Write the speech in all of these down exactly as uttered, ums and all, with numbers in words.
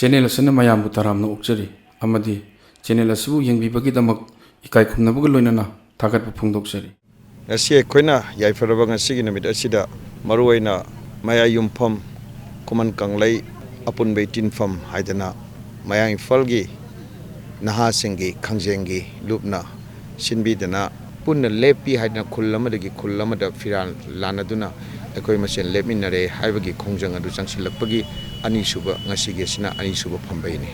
Channel ꯑꯁꯤꯅ ꯃꯌꯥꯝꯕꯨ ꯇꯔꯥꯝꯅ ꯑꯣꯛꯆꯔꯤ ꯑꯃꯗꯤ ꯆꯦꯅꯦꯜ ꯑꯁꯤꯕꯨ ꯌꯦꯡꯕꯤꯕꯒꯤꯗꯃꯛ ꯏꯀꯥꯏ ꯈꯨꯝꯅꯕꯒ ꯂꯣꯏꯅꯅ ꯊꯥꯒꯠꯄ ꯐꯣꯡꯗꯣꯛꯆꯔꯤ꯫ ꯉꯁꯤ ꯑꯩꯈꯣꯏꯅ ꯌꯥꯏꯐꯔꯕ ꯉꯁꯤꯒꯤ ꯅꯨꯃꯤꯠ ꯑꯁꯤꯗ ꯃꯔꯨꯑꯣꯏꯅ ꯃꯌꯥꯏ ꯌꯨꯝꯐꯝ, ꯈꯨꯃꯟ ꯀꯪꯂꯩ, ꯑꯄꯨꯟꯕꯩ ꯇꯤꯟꯐꯝ ꯍꯥꯏꯗꯅ ꯃꯌꯥꯡ ꯏꯝꯐꯥꯜꯒꯤ ꯅꯍꯥꯁꯤꯡꯒꯤ ꯈꯪꯖꯦꯡꯒꯤ ꯂꯨꯞꯅ ꯁꯤꯟꯕꯤꯗꯅ ꯄꯨꯟꯅ ꯂꯦꯞꯄꯤ ꯍꯥꯏꯗꯅ ꯈꯨꯜ ꯑꯃꯗꯒꯤ ꯈꯨꯜ ꯑꯃꯗ ꯐꯤꯔꯥꯜ ꯂꯥꯟꯅꯗꯨꯅ ꯑꯩꯈꯣꯏ ꯃꯁꯦꯟ ꯂꯦꯞꯃꯤꯟꯅꯔꯦ ꯍꯥꯏꯕꯒꯤ ꯈꯣꯡꯖꯪ ꯑꯗꯨ ꯆꯪꯁꯤꯜꯂꯛꯄꯒꯤ ꯑꯅꯤꯁꯨꯕ, ꯉꯁꯤꯒꯤ ꯑꯁꯤꯅ ꯑꯅꯤꯁꯨꯕ ꯐꯝꯕꯩꯅꯤ꯫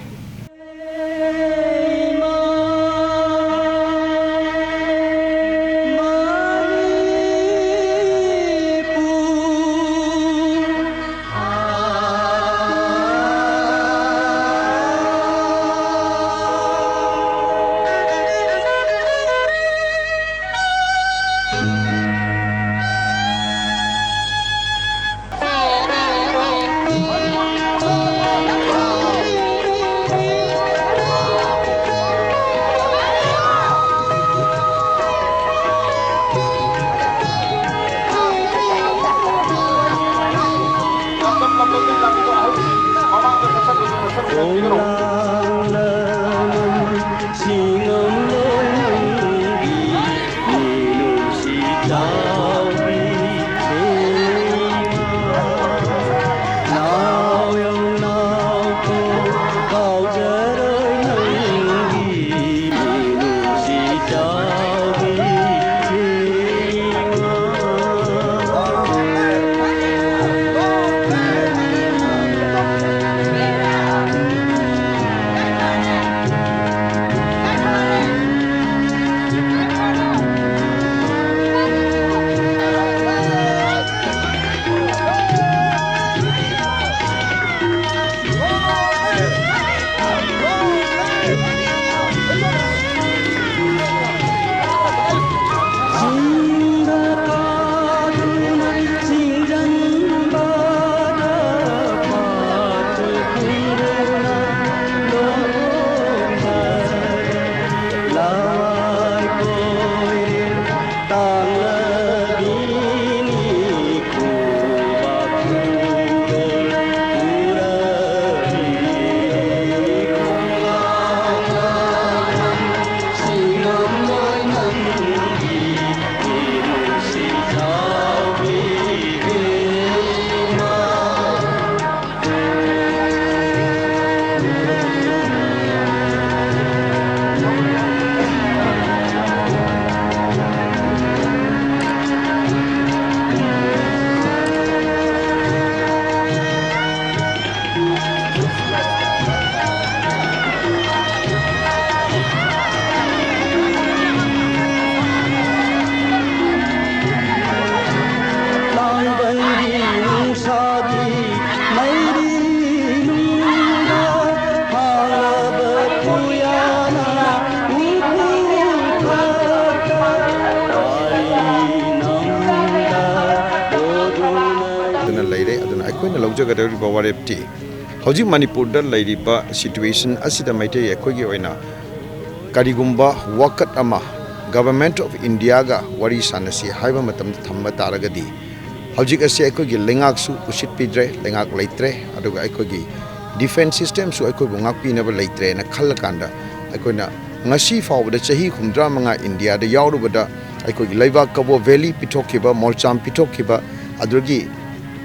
ꯄꯤꯖꯒꯗꯧꯔꯤꯕ ꯋꯥꯔꯦꯞꯇꯤ, ꯍꯧꯖꯤꯛ ꯃꯅꯤꯄꯨꯔꯗ ꯂꯩꯔꯤꯕ situation ꯑꯁꯤꯗ ꯃꯩꯇꯩ ꯑꯩꯈꯣꯏꯒꯤ ꯑꯣꯏꯅ ꯀꯔꯤꯒꯨꯝꯕ ꯋꯥꯀꯠ ꯑꯃ Government of Indiaꯒ ꯋꯥꯔꯤ ꯁꯥꯟꯅꯁꯤ ꯍꯥꯏꯕ ꯃꯇꯝꯗ ꯊꯝꯕ ꯇꯥꯔꯒꯗꯤ, ꯍꯧꯖꯤꯛ ꯑꯁꯤ ꯑꯩꯈꯣꯏꯒꯤ ꯂꯩꯉꯥꯛꯁꯨ ꯎꯁꯤꯠꯄꯤꯗ꯭ꯔꯦ, ꯂꯩꯉꯥꯛ ꯂꯩꯇ꯭ꯔꯦ, ꯑꯗꯨꯒ ꯑꯩꯈꯣꯏꯒꯤ defence systemꯁꯨ ꯑꯩꯈꯣꯏꯕꯨ ꯉꯥꯛꯄꯤꯅꯕ ꯂꯩꯇ꯭ꯔꯦꯅ ꯈꯜꯂꯀꯥꯟꯗ, ꯑꯩꯈꯣꯏꯅ ꯉꯁꯤ ꯐꯥꯎꯕꯗ ꯆꯍꯤ ꯍꯨꯝꯗ꯭ꯔꯥ ꯃꯉꯥ ꯏꯟꯗꯤꯌꯥꯗ ꯌꯥꯎꯔꯨꯕꯗ, ꯑꯩꯈꯣꯏꯒꯤ ꯂꯩꯕꯥꯛ ꯀꯕꯣ ꯚꯦꯂꯤ ꯄꯤꯊꯣꯛꯈꯤꯕ, ꯃꯣꯜꯆꯥꯝ ꯄꯤꯊꯣꯛꯈꯤꯕ, ꯑꯗꯨꯗꯒꯤ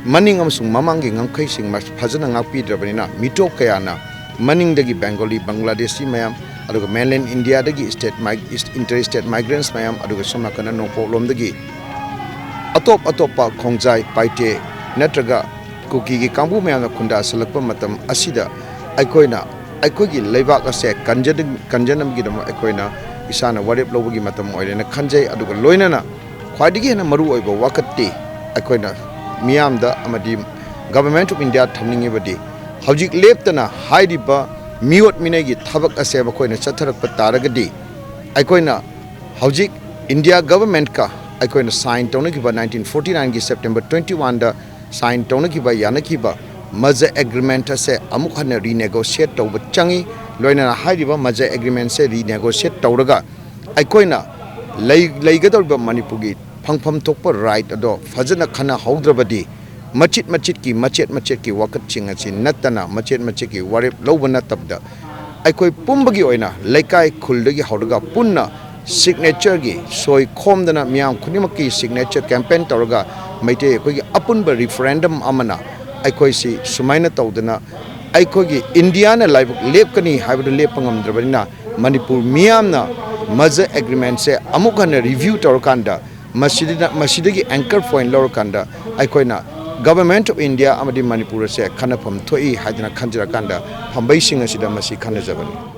ꯃꯅꯤꯡ ꯑꯃꯁꯨꯡ ꯃꯃꯥꯡꯒꯤ ꯉꯝꯈꯩꯁꯤꯡ ꯃ-, ꯐꯖꯅ ꯉꯥꯛꯄꯤꯗ꯭ꯔꯕꯅꯤꯅ, ꯃꯤꯇꯣꯞ ꯀꯌꯥꯅ ꯃꯅꯤꯡꯗꯒꯤ ꯕꯦꯡꯒꯣꯂꯤ, ꯕꯪꯒ꯭ꯂꯥꯗꯦꯁꯤ ꯃꯌꯥꯝ, ꯑꯗꯨꯒ mainland Indiaꯗꯒꯤ state mi-, is-, inter state migrants ꯃꯌꯥꯝ, ꯑꯗꯨꯒ ꯁꯣꯝ ꯅꯥꯀꯟꯗ ꯅꯣꯡꯄꯣꯛꯂꯣꯝꯗꯒꯤ ꯑꯇꯣꯞ ꯑꯇꯣꯞꯄ ꯈꯣꯡꯖꯥꯏ, ꯄꯥꯏꯇꯦ ꯅꯠꯇ꯭ꯔꯒ ꯀꯨꯀꯤꯒꯤ ꯀꯥꯡꯕꯨ ꯃꯌꯥꯝꯅ ꯈꯨꯟꯗꯥꯁꯜꯂꯛꯄ ꯃꯇꯝ ꯑꯁꯤꯗ, ꯑꯩꯈꯣꯏꯅ ꯑꯩꯈꯣꯏꯒꯤ ꯂꯩꯕꯥꯛ ꯑꯁꯦ ꯀꯟꯖ-, ꯀꯟꯖꯅꯕꯒꯤꯗꯃꯛ ꯑꯩꯈꯣꯏꯅ ꯏꯁꯥꯅ ꯋꯥꯔꯦꯞ ꯂꯧꯕꯒꯤ ꯃꯇꯝ ꯑꯣꯏꯔꯦꯅ ꯈꯟꯖꯩ꯫ ꯑꯗꯨꯒ ꯂꯣꯏꯅꯅ ꯈ꯭ꯋꯥꯏꯗꯒꯤ ꯍꯦꯟꯅ ꯃꯔꯨꯑꯣꯏꯕ ꯋꯥꯀꯠꯇꯤ ꯑꯩꯈꯣꯏꯅ ꯃꯤꯌꯥꯝꯗ ꯑꯃꯗꯤ Government of India ꯊꯝꯅꯤꯡꯉꯤꯕꯗꯤ, ꯍꯧꯖꯤꯛ ꯂꯦꯞꯇꯅ ꯍꯥꯏꯔꯤꯕ ꯃꯤꯑꯣꯠ ꯃꯤꯅꯩꯒꯤ ꯊꯕꯛ ꯑꯁꯦ ꯃꯈꯣꯏꯅ ꯆꯠꯊꯔꯛꯄ ꯇꯥꯔꯒꯗꯤ, ꯑꯩꯈꯣꯏꯅ ꯍꯧꯖꯤꯛ India Governmentꯀ ꯑꯩꯈꯣꯏꯅ sign ꯇꯧꯅꯈꯤꯕ nineteen forty nineꯒꯤ September twenty oneꯗ sign ꯇꯧꯅꯈꯤꯕ, ꯌꯥꯅꯈꯤꯕ merger agreement ꯑꯁꯦ ꯑꯃꯨꯛ ꯍꯟꯅ renegotiate ꯇꯧꯕ ꯆꯪꯉꯤ꯫ ꯂꯣꯏꯅꯅ ꯍꯥꯏꯔꯤꯕ merger agreementꯁꯦ renegotiate ꯇꯧꯔꯒ ꯑꯩꯈꯣꯏꯅ ꯂꯩ-, ꯂꯩꯒꯗꯧꯔꯤꯕ ꯃꯅꯤꯄꯨꯔꯒꯤ ꯐꯪꯐꯝ ꯊꯣꯛꯄ right ꯑꯗꯣ ꯐꯖꯅ ꯈꯟꯅꯍꯧꯗ꯭ꯔꯕꯗꯤ, ꯃꯆꯤꯠ ꯃꯆꯤꯠꯀꯤ, ꯃꯆꯦꯠ ꯃꯆꯦꯠꯀꯤ ꯋꯥꯀꯠꯁꯤꯡ ꯑꯁꯤ ꯅꯠꯇꯅ, ꯃꯆꯦꯠ ꯃꯆꯦꯠꯀꯤ ꯋꯥꯔꯦꯞ ꯂꯧꯕ ꯅꯠꯇꯕꯗ, ꯑꯩꯈꯣꯏ ꯄꯨꯝꯕꯒꯤ ꯑꯣꯏꯅ ꯂꯩꯀꯥꯏ ꯈꯨꯜꯗꯒꯤ ꯍꯧꯔꯒ ꯄꯨꯟꯅ signatureꯒꯤ ꯁꯣꯏ ꯈꯣꯝꯗꯅ, ꯃꯤꯌꯥꯝ ꯈꯨꯗꯤꯡꯃꯛꯀꯤ signature campaign ꯇꯧꯔꯒ, ꯃꯩꯇꯩ ꯑꯩꯈꯣꯏꯒꯤ ꯑꯄꯨꯟꯕ referendum ꯑꯃꯅ ꯑꯩꯈꯣꯏꯁꯤ ꯁꯨꯃꯥꯏꯅ ꯇꯧꯗꯅ, ꯑꯩꯈꯣꯏꯒꯤ ꯏꯟꯗꯤꯌꯥꯅ ꯂꯥꯏꯕꯛ ꯂꯦꯞꯀꯅꯤ ꯍꯥꯏꯕꯗꯨ ꯂꯦꯞꯄ ꯉꯝꯗ꯭ꯔꯕꯅꯤꯅ, ꯃꯅꯤꯄꯨꯔ ꯃꯤꯌꯥꯝꯅ merger agreementꯁꯦ ꯑꯃꯨꯛ ꯍꯟꯅ review ꯇꯧꯔꯀꯥꯟꯗ, ꯃꯁꯤꯗ, ꯃꯁꯤꯗꯒꯤ anchor point ꯂꯧꯔꯀꯥꯟꯗ, ꯑꯩꯈꯣꯏꯅ Government of India ꯑꯃꯗꯤ ꯃꯅꯤꯄꯨꯔ ꯑꯁꯦ ꯈꯟꯅꯐꯝ ꯊꯣꯛꯏ ꯍꯥꯏꯗꯅ ꯈꯟꯖꯔꯀꯥꯟꯗ, ꯐꯝꯕꯩꯁꯤꯡ ꯑꯁꯤꯗ ꯃꯁꯤ ꯈꯟꯅꯖꯕꯅꯤ꯫